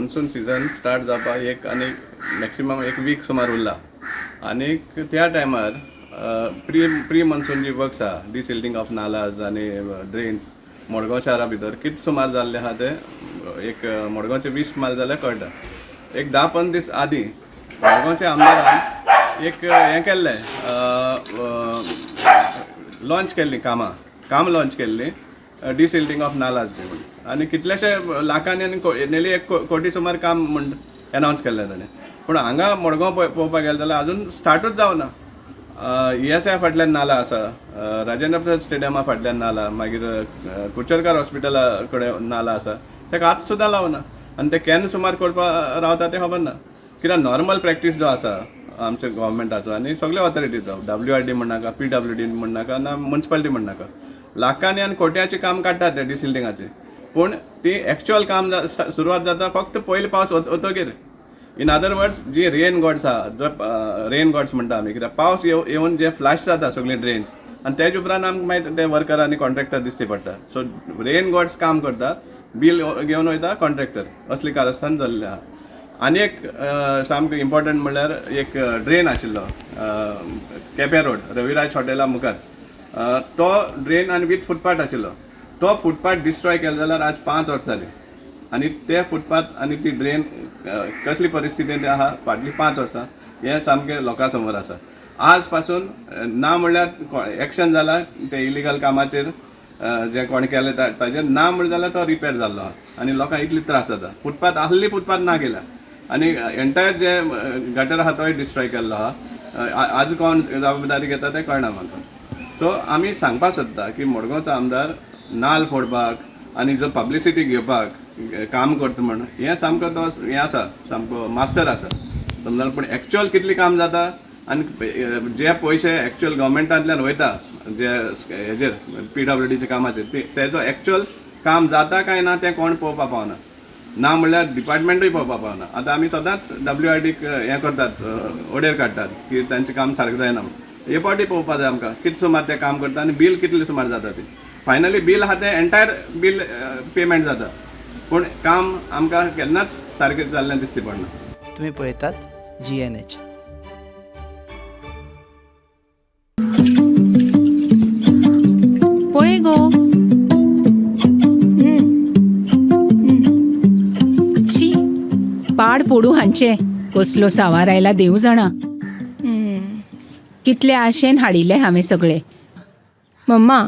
Monsoon season start जावपाक एक आनी मॅक्सिमम एक वीक सुमार उरला आनीक त्या टायमार प्री मॉन्सून जी वर्क्स आहा, डिसिल्टींग ऑफ नालाज आनी ड्रेन्स, मडगांव शारा भितर कितें सुमार जाल्लें आहा तें एक मडगांवचे 20 मायल जाल्यार कळटा. एक 10-15 दीस आदीं मडगांवच्या आमदारान एक हें केल्लें, लॉन्च केल्लीं कामां, काम लॉन्च केल्लीं डिसिल्टींग ऑफ नालाज बी म्हूण, आनी कितलेशे लाखांनी आनी नेली 1 कोटी सुमार काम म्हूण एनावन्स केल्लें ताणें. पूण हांगा मडगांव पळोवपाक गेलें जाल्यार अजून स्टार्टूच जावना. ESI फाटल्यान नाला आसा, राजेंद्र प्रसाद स्टेडियमा फाटल्यान नाला, मागीर कुचरकार हॉस्पिटला कडेन नाला आसा, ताका हात सुद्दां लावना आनी ते केन्ना सुमार करपाक रावता तें खबर ना. कित्याक नॉर्मल प्रॅक्टीस जो आसा आमच्या गव्हर्मेंटाचो आनी सगळे ऑथॉरिटीचो, WRD म्हणनाका, PWD म्हणनाका, ना मुन्सिपालिटी म्हणनाका, लाखांनी आनी कोट्याचें काम काडटात ते डिसिल्टिंगाचें, पूण ती एक्चुअल काम सुरवात जाता फक्त पयले पावस वतगीर. इन अदर वर्ड्स जी रेन गॉड्स आहा, जो रेन गॉड्स म्हणटा आमी, कित्याक पावस येवन जे फ्लॅश जाता सगळीं ड्रेन्स आनी तेज उपरांत आमकां मागीर ते वर्कर आनी कॉन्ट्रॅक्टर दिसती पडटा. सो रेन गॉड्स काम करता, बील घेवन वयता कॉन्ट्रॅक्टर, असली कारस्थान जाल्लें आहा. आनी एक सामको इम्पॉर्टंट म्हणल्यार एक ड्रेन आशिल्लो केप्यां रोड रविराज हॉटेला मुखार, तो ड्रेन आनी विथ फुटपाथ आशिल्लो, तो फुटपाथ डिस्ट्रॉय केलो जाल्यार आज 5 वर्सां जालीं आनी ते फुटपाथ आनी ती ड्रेन कसली परिस्थितींत आहा फाटलीं 5 वर्सां हें सामकें लोकां समोर आसा. आज पासून ना म्हणल्यार एक्शन जाला ते इलिगल कामाचेर जे कोण केलें ताजेर ना म्हणलें जाल्यार तो रिपेर जाल्लो आहा आनी लोकांक इतली त्रास जाता. फुटपाथ आहली फुटपाथ ना केल्या आनी एंटायर जे गटर आहा तोय डिस्ट्रॉय केल्लो आहा. आज कोण जबाबदारी घेता तें कळना म्हाका. सो आमी सांगपाक सोदता की मडगांवचो आमदार नाल फोडपाक आनी जो पब्लिसिटी घेवपाक काम करता म्हण हें सामको तो हें आसा, सामको मास्टर आसा समजा. पूण एक्चुअल कितलें काम जाता आनी जे पयशे एक्चुअल गव्हर्मेंटांतल्यान वयता जे हेजेर PWDच्या कामाचेर तेजो एक्चुअल काम जाता काय ना तें कोण पळोवपाक पावना, ना म्हणल्यार डिपार्टमेंटूय पळोवपाक पावना. आतां आमी सदांच WRDक हें करतात, ओडेर काडटात की तांचें काम सारकें जायना म्हूण. हे पावटी पळोवपाक जाय आमकां कितें सुमार तें काम करता आनी बील कितलें सुमार जाता ती. फायनली बील आहा तें एंटायर बील पेमेंट जाता, पूण काम आमकां केन्नाच सारकें जाल्लें दिसती पडना. तुमी पळयतात GNH. पळय गो, शी पाड पोडू हांचे, कसलो सावार आयला देव जाणा. कितले आशेन हाडिल्ले हांवें सगळे. मम्मा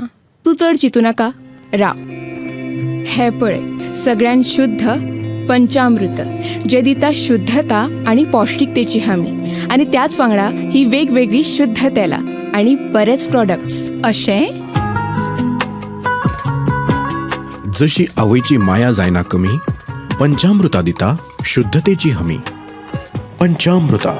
तूं चड चिंतू नाका, राव. हे पळय सगळ्यान शुद्ध पंचामृत जे दिता शुद्धता आनी पौष्टिकतेची हमी, आनी त्याच वांगडा ही वेगवेगळी शुद्ध तेलां आनी बरेच प्रॉडक्ट्स. अशें? जशी आवयची माया जायना कमी, पंचामृता दिता शुद्धतेची हमी. पंचामृता.